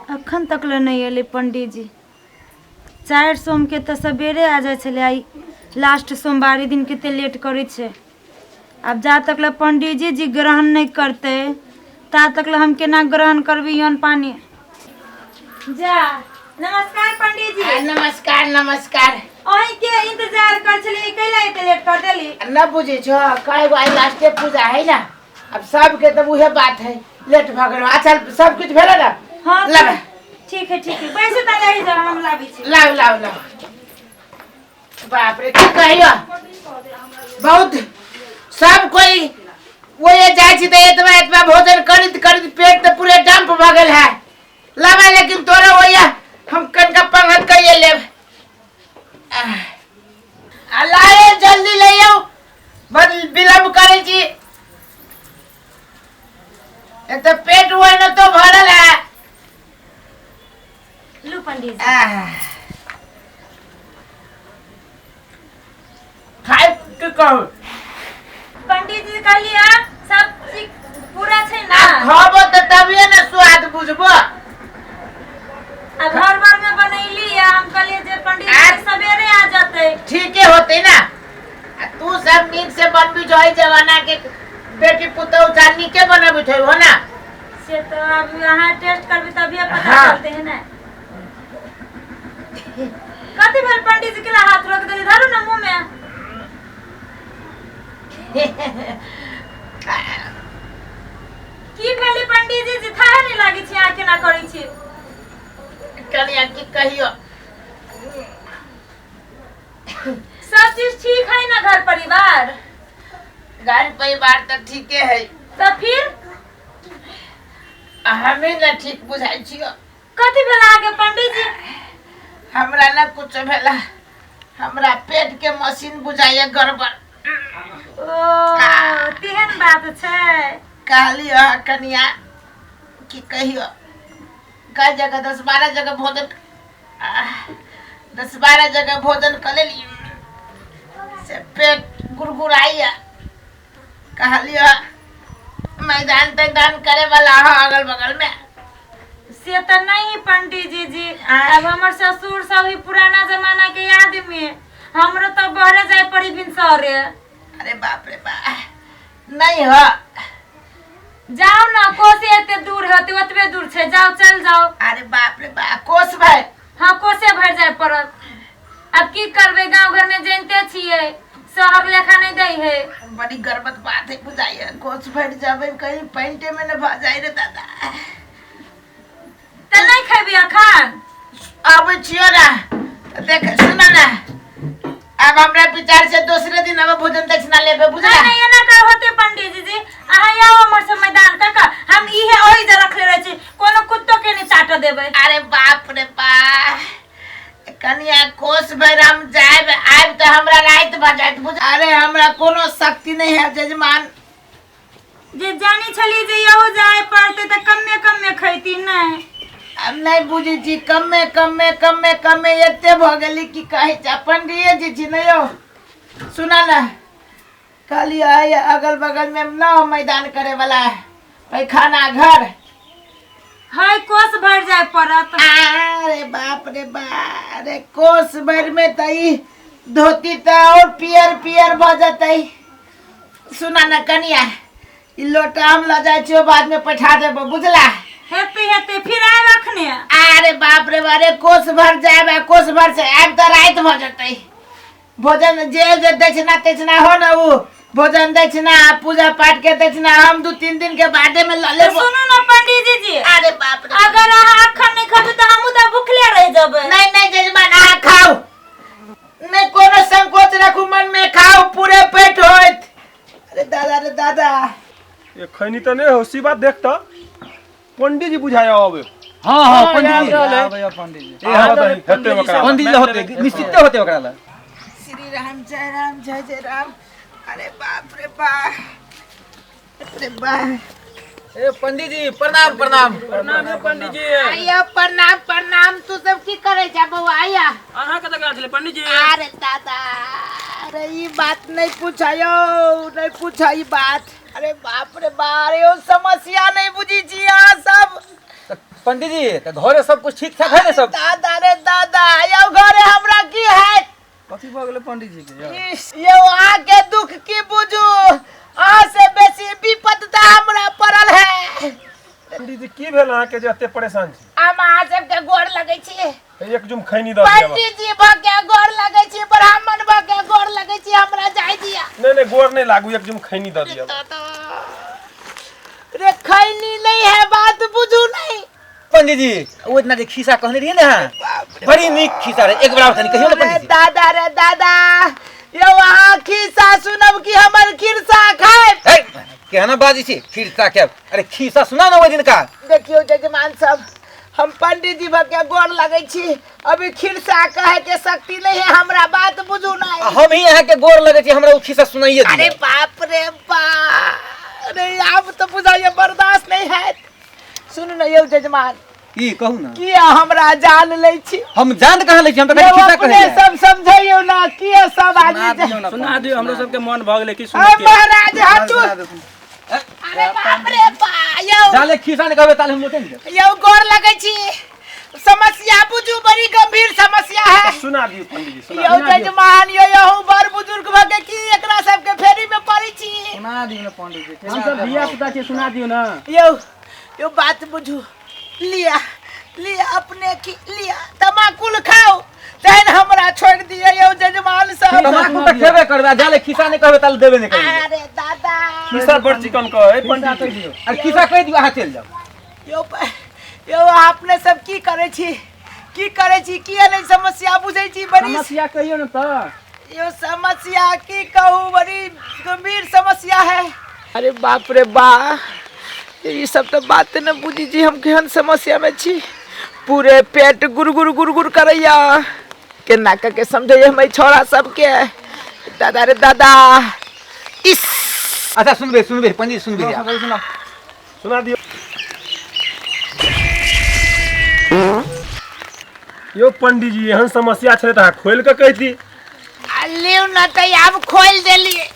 अखन तक ले नहि एलै पंडीजी। 4 सोमके तऽ सवेरे आ जाइ छलै, आइ लास्ट सोमवारी दिन कते लेट करै छै। आब जा तक ले पंडीजी जी ग्रहण नहि करतै ता तक ले हम केना ग्रहण करबै अन्न पानि। जा, नमस्कार पंडीजी। नमस्कार नमस्कार। अहीं के इंतजार कर छलियै, कैला एते लेट कर देली? न बुझै छो, कहे गो आइ लास्टे पूजा है ना, अब सबके तऽ उहे बात है, लेट भऽ गेल। अच्छा, सब कुछ भेलै ना? हाँ। लाबे। ठीक है ठीक है, बैसू तऽ रहि जाउ, हम लाबै छी। लाउ लाउ लाउ। बाप रे, की कहियो, बहुत सब कोई वो ये जाइ छी तऽ एतबा एतबा भोजन करैत करैत पेट तऽ पूरे डंप भऽ गेल है। लाबे, लेकिन तोरा ओया हम कनका पंगत कहिए लेब। आ लाए, जल्दी ले आउ, बड़ विलम्ब करै छी। एक तऽ पेट ओहिना तो भरल है। लू पंडीजी। आह। खाइ की कहू। पंडीजी कहलियै सब चीज पूरा छै ना? आ खबो तऽ तभिए ने स्वाद बुझबो। आ घर बार में बनैली आ हम कहलियै जे पंडीजी सवेरे आ जतै। ठीके होते ना। आ तू सब नीक से बनबी छो, एहि जमाना के बेटी पुतहु जा नीके बनबी छो हो ना। से तो अब अहाँ टेस्ट करबी तभिए पता चलते है ना। कथी भेल पंडीजी के हाथ रोक देली? धरू ना मुंह में। की भेली पंडीजी जी, थाहे नहीं लागे छी अहाँ केना करै छी? कनिया, की कहियो। सब चीज ठीक है ना घर परिवार? घर परिवार तऽ ठीके है। तऽ फिर? हमें ना ठीक बुझाइ छियो। कथी भेल अहाँके पंडीजी? हमरा ना कुछ भेला, हमरा पेट के मशीन बुझाइए गड़बड़। ओ, तेहन बात छै। कहली अहाँ कनिया, की कहियो, कई जगह 10-12 जगह भोजन, 10-12 जगह भोजन कऽ लेली से पेट गुड़गुड़ाइए। कहलियो मैदान तैदान करे वाला हो अगल बगल में? से तऽ नहीं पंडीजी जी, अब हमर ससुर सब ही पुराना जमाना के आदमी, हमरो तो बहरे जाए पड़ी भिनसरे। अरे बाप रे बा, नहीं हो। जाओ ना, कोसे एते दूर होते ओतबे दूर छै, जाओ चल जाओ। अरे बाप रे बा, कोस भाई? हाँ, कोसे भर जाए पड़त। अब की करबै, गांव घर में जानते छियै, शहर लेखा नहीं दै है। बड़ी गड़बड़ बात है बुझाइए, कोस भर जाबे कहीं पैंटे में न भा जाए रे दादा। तऽ नहीं खेबी अखन? आबै छियो ना, देख सुना ना, अब हमरा विचार से दूसरे दिन अब भोजन दक्षिणा लेबे, बुझला? नहीं नहीं, एना कर होते पंडीजी जी, अहाँ आओ हमर से मैदान काका, हम इहे ओहि जे रखले रहै छी, कोनो कुत्तो के नहीं चाट देबै। अरे बाप रे बा कनिया, कोस भरि हम जायब आयब तऽ हमरा राति भऽ जायत, बुझ। अरे हमरा कोनो शक्ति नहीं है जजमान। जे जानी छली जे यहो जाय पड़ते तऽ कमे कमे खैती नहीं। अब नहीं बुझै छी, कमे कमे कमे कमे एते भऽ गेली की कहै छै। पंडिये जी छी ने यौ। सुना ने, कहलियै अगल बगल में न मैदान करे वाला है, पैखाना घर? है, कोस भर जाय पड़त। अरे बाप रे बा, अरे कोस भर में तऽ ई धोती तऽ और पियर पियर भऽ जेतै। सुना ने कनिया, ई लोटा हम लऽ जाइ छियौ, बाद में पठा देबो, बुझला? हेतै हेतै, फिर आयब अखने। अरे बाप रे बाप, अरे कोस भर जायब आ कोस भर से आयब तऽ राति भऽ जेतै। भोजन जे जे दक्षिणा तेक्षिणा हो ने, उ भोजन दक्षिणा आ पूजा पाठ के दक्षिणा हम 2-3 दिन के बादे में लऽ तऽ लेबो। सुनू ने पंडीजी जी। अरे बाप रे। अगर अहाँ अखन नहीं खेबै तऽ हमहूँ तऽ भुखले रहि जेबै। नहीं नहीं जजमान, अहाँ खाउ, नहीं कोनो संकोच रखू मन में, खाउ पूरे पेट होइत। अरे दादा रे दादा। ये खैनी तऽ नहि हो सी बात, देख तऽ पंडित जी बुझाय आबे। हाँ हाँ, पंडित जी। आबैया पंडित जी। ए हाँ, तऽ हेतै ओकरा। पंडित जी होते, निश्चित होते ओकरा ला। श्री राम जय राम जय जय राम। अरे बाप रे बाप, अरे बाप। ए पंडित जी, प्रणाम प्रणाम। प्रणाम है पंडित जी। आया, प्रणाम प्रणाम। तू सब की करे छा बौआ? आया। अहाँ कतऽ गेल छलै पंडित जी? अरे दादा, अरे ई बात नहीं पूछायो, नहीं पूछा ई बात। अरे बाप रे बाप, अरे ओ समस्या नहीं बुझी छी अहाँ सब। तऽ पंडित जी तऽ घरे सब कुछ ठीक ठाक है ने सब? दादा रे दादा, यौ घरे हमरा की है? कथी भऽ गेलै पंडित जी के यौ? इस, यौ अहाँके दुख की बुझू, अहाँ से बेसी विपद तऽ हमरा पड़ल है। पंडित जी, की भेल अहाँके जे एते परेशान छी? हम अहाँ सबके गोर लगै छी। एक जुम खैनी दऽ दिअ। पंडित जी भऽ के गोर लगै छी, ब्राह्मण भऽ के गोर लगै छी, हमरा जाय दिअ। नहीं नहीं, गोर नहीं लागू, एक जुम खैनी दऽ दिअ। रे खैनी नहीं है, बात बुझू नहीं। पंडित जी, ओ इतना जे खिस्सा कहने रहियै ने अहाँ, बड़ी नीक खिस्सा रहै, एक बार और तनी कहियौ ने रे पंडित जी। दादा रे दादा, यौ अहाँ खिस्सा सुनब कि हमर खिरसा खायब? हे, केहना बाजै छी खिस्सा के? अरे खिस्सा सुना ना ओहि दिनका। देखियौ जजमान सब, हम पंडित जी भके गोर लगै छी, अभी खिरसा कहे के शक्ति नहीं है हमरा, बात बुझू नहीं। हम ही अहाँ के गोर लगै छी, हमरा ओ खिस्सा सुनाइए दिअ। अरे बाप रे बाप, अरे आब तो बुझाइए बर्दाश्त नहीं है। सुनू ना यौ जजमान। की कहू ना? किया हमरा जान लै छी? हम जान कहाँ लै छी, हम तऽ खाली यौ खिस्सा अपने कहै सब समझैयौ ना, किया सब आदमी सुना जे- दियौ, हमरो सबके मन भऽ गेलै कि अरे सुनके। महाराज हटू। अरे बाप रे बा, यौ जाले खिस्सा नहि कहबै ताले हम लोटे नहि। यौ गोर लगै छी, समस्या बुझू बड़ी गंभीर समस्या है। सुना दियौ पंडित जी, सुना। यौ जजमान, यौ यहू बड़ बुजुर्ग भऽ के की एकरा सबके फेरी में पड़ै छी? सुना दियौ ने पंडित जी, हम सब धिया पुता छियै, सुना दियौ ने। यौ यौ बात बुझू, लिया लिया अपने की लिया तमाकुल खाओ, तहन हमरा छोड़ दिया यौ जजमान सब। तमाकू तऽ खेबे करबै, आ जाले खिस्सा नहि कहबै ताले देबे नहि करबै। अरे दादा, खिस्सा बड़ चिकन कहै पंडित जी। अरे खिस्सा कहि दियौ, अहाँ चलि जाउ। यौ यौ अपने सब की करै छी, की करै छी, किया नहि समस्या बुझै छी? बड़ी समस्या कहियौ ने तऽ। यो समस्या की कहूँ, बड़ी गंभीर समस्या है। अरे बाप रे बा, ई सब तो बात न बुझी छी हम केहन समस्या में छी। पूरे पेट गुर गुर गुर गुर करैया, केना कऽ के समझैया हम एहि छौड़ा सबके। दादा रे दादा, इस अच्छा सुनबै सुनबै पंडित सुनबै। सुना दियौ यौ पंडित जी, एहन समस्या छलै तऽ अहाँ खोलि कऽ कहिती। आ लिउ न तऽ आब खोलि देलियै।